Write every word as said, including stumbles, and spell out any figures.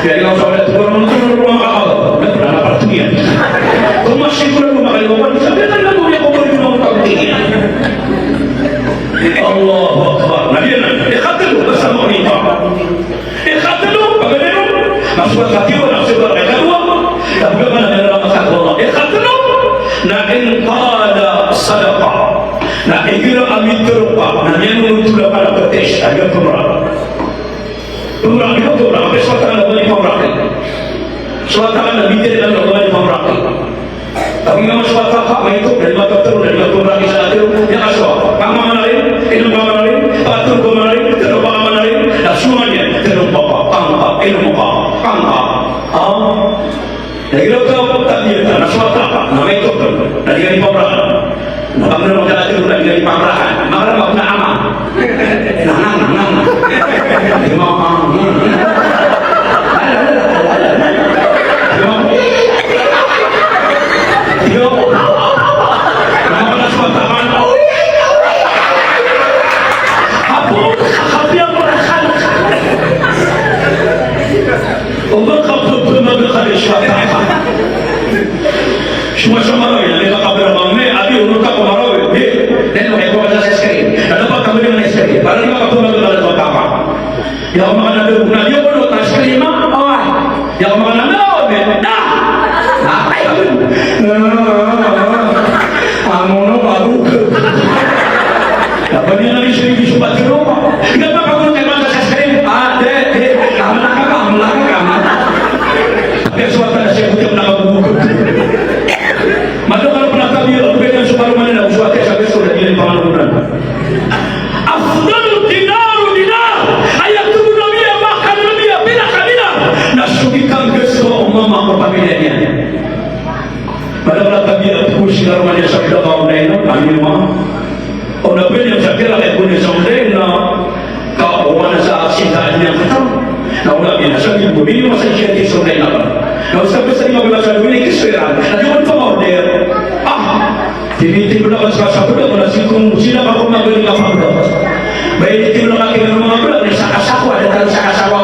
Jadi, kalau saya lihat orang itu, orang apa? Nggak pernah dapat dunia. Kau masih kurang memakai lubang, sampai kan kamu yang kau beri mau tahu tinggi. Allahu Akbar. Na giyanan, ikatlo, basta mo ito. Ikatlo, paganay ron, na so wata a tiyoba, na so wata a ikadowa, na pagkaman a miyarama sa Allah. Ikatlo, na in qala sadaqa. Na igira a mitharo ka, na miyanonotol ka na ptharoon a pmra. Pmra, di ba pmra, a so wata a ba niyan pmra. So wata a ba niyan pmra. Tapi nga mas wata ka, maito, na di ba ptharoon, na di ba pmra, isa a tharoon, ya ka so, pangka manarin, inom ka manarin, ptharoon ka manarin, tharoon ka manarin, na so man iyan, tharoon ka, pangka, inom ka, pangka. Ah. Na igira ka tabiya, na so wata ka, na maito, na di ka di pmra. Na pag na magkakatero na di ka di pmra. Makarama na ama. Nang, nang, nang, nang. Di mo, ah, hmm. Di mo. Di mo. Na makalas matakan. Apo, kapiya mo na kan. O ba ka pagpamaga ka di siya? Suma sa Marawi, na di ka kabira bang me, abi, unod ka ko Marawi, di, den, okay, ko ka sa ice cream. Na dapat kami dengan ice cream. Para di ka pagpamaga ka di siya. Ya, maka na di, na di ko ice cream, ah. Oway. Ya, maka na di, na. Na, ay, abi. Amono, bago. Dapat niyan na ice cream, ice cream, pati roma. Di ka makakulong kay mata sa ice cream. Ah, di, di. Tama na ka, tama na ka, tama na ka. Kaya so wata na siya, buti mo na kabubukod. Madakl a pn a tabiya, pwede so karoma niyan, so wata sa beso, na di niyan pangalonan. Afdal dinar, dinar. Aya tig o Nabi a makanan a pinakadinar na so di kanggas o mama ko pamilya niyan. Madakl a tabiya, pn so karoma niyan sa bida ka onday na, ano yung mga Ona pn iyan sa kira kay pn sa onday na ka, o wana sa sinta niyan kata. Na ona pn sa di bo, di masa siya di sa onday na ka. Na osta pn sa di mabasa do ini kiswera. Na di man pamorder. Ah, tinitipla ka sa sabda ko na sikong sila ka ko magaling ka pamorder. Ba ini tipla ka kina mga pula, na sa kasawa, da talo sa kasawa